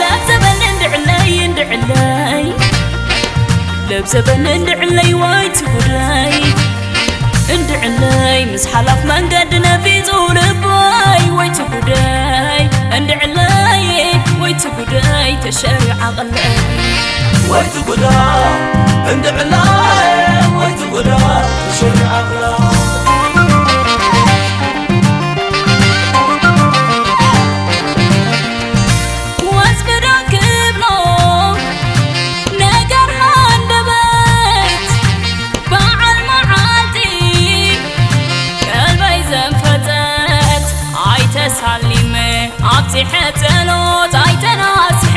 ለብዘበን እንድዕለይ እንድዕለይ ለብዘበን እንድዕለይ ወይ ትጉዳይ እንድዕለይ ምስ ሓላፍ መንገዲ ነፊጹ ልበይ ወይ ትጉዳይ እንድዕለይ ወይ ትጉዳይ ተሸሪዓ ቀለይ ወይ ትጉዳይ እንድዕለይ ወይ ትጉዳይ ተሸሪዓ ቀለይ ወስብዶ ክብሎ ነገር ሃንደበት በዓል መዓልቲ ቀልበይ ዘንፈጸት ኣይተሳሊመ ኣብዚሐ ጸሎት ኣይተናስሐ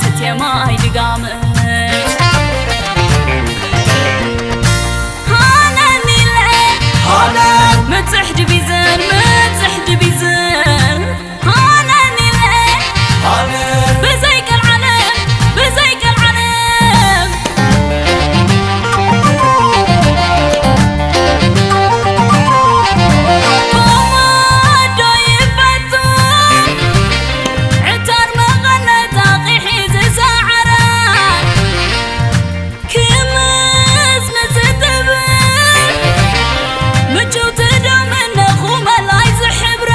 ስቴማ ኣይድጋመት ሃነኒለ ሃነን ምጽሕ ድቢዘን ምጽሕ ድቢዘን ክምዝምዝ ትብል ምችውቲ ዶ መነኹ መላይ ዝሕብራ?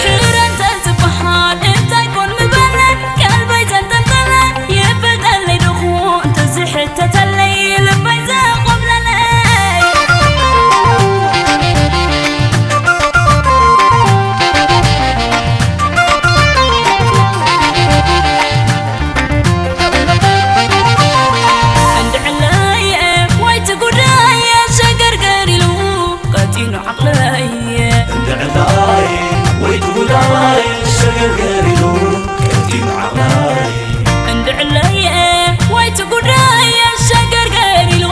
ሕረ እንተ ዝበሃል እንታይ ኮን ምበለ? ቀልበይ ዘንጠልጠለ ይፈልጠለይ ዶኹ እንተ ዝሕተተለይ ልበይ ዘቖምለለይ። እንድዕለይ ወይ ትጉዳይ ሸገርገር ኢሉ ቀጢኑ ዓቕለይ። እንድዕለይ ወይ ትጉዳይ ሸገርገር ኢሉ ቀጢኑ ዓቕለይ። እንድዕለይ ወይ ትጉዳይ ሸገርገር ኢሉ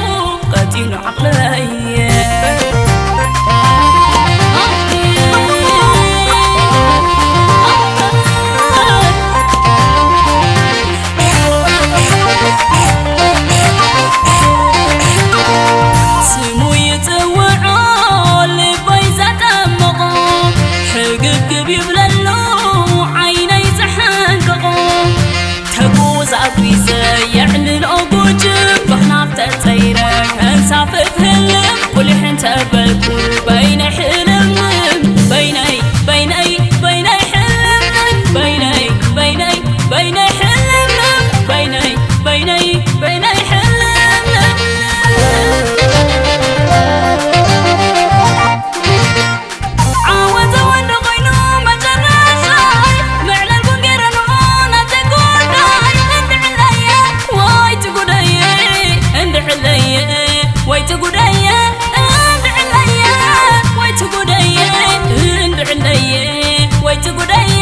ቀጢኑ ዓቕለይ። ስሙ ይጽውዖ ልበይ ዘጠምቖ ሕግግብ ይብለሉ ዓይነይ ዝሓንቅቖ ተጉዝ ኣጒዘ የዕልልኦ ጉጅም በኽናፍ ተጸይረ ከንሳፍፍ ህልም ቁሊሕ እንተበልኩ በይነይ ሕልምልም በይነይ በይነይ በይነይ ሕልምልም በይነይ በይነይ በይነይ ሕልምልም በይነይ በይነይ በይነይ ሕልምልም ዓወት ወዲ ኮይኑ መጨረሻይ ምዕላል ቡን ገይረ ንኾና ተጎዳይ እንድዕለየ ወይ ትጉደየ እንድዕለየ ወይ ትጉደየ እንድዕለየ ወይ ትጉደየ እንድዕለየ ወይ ትጉደየ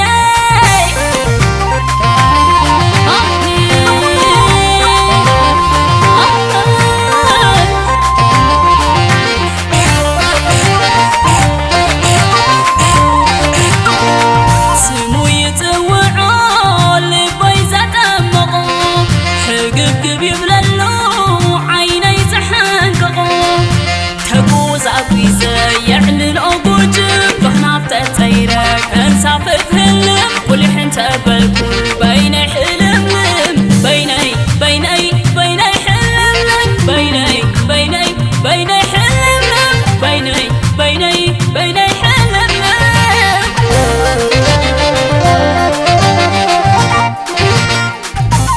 ስሙ ይጽውዖ ልበይ ዘጠምቖ ሕግግብ ይብለሉ ዓይነይ ዝሓንቅቖ ተጉዝ ኣጒዘ የዕልልኦ ጉጅም በኽናፍ ተጸይረ ከንሳፍፍ ህልም ቁሊሕ እንተበልኩ በይነይ ሕልምልም በይነይ በይነይ በይነይ ሕልምልም በይነይ በይነይ በይነይ ሕልምልም በይነይ በይነይ በይነይ ሕልምልም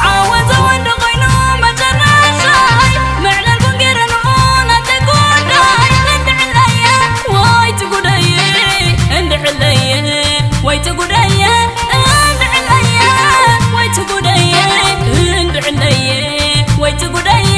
ዓወት ወዲ ኮይኑ መጨረሻይ ምዕላል ቡን ገይረ ንኾና ተጎዳይ እንድዕለየ ወይ ትጉደየ እንድዕለየ ወይ ትጉደየ እንድዕለየ ወይ ትጉደየ እንድዕለየ ወይ ትጉደየ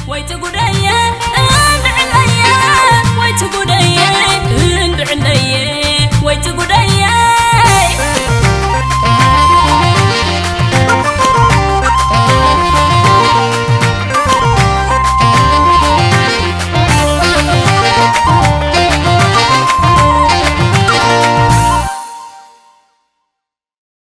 ወይ ትጉደየ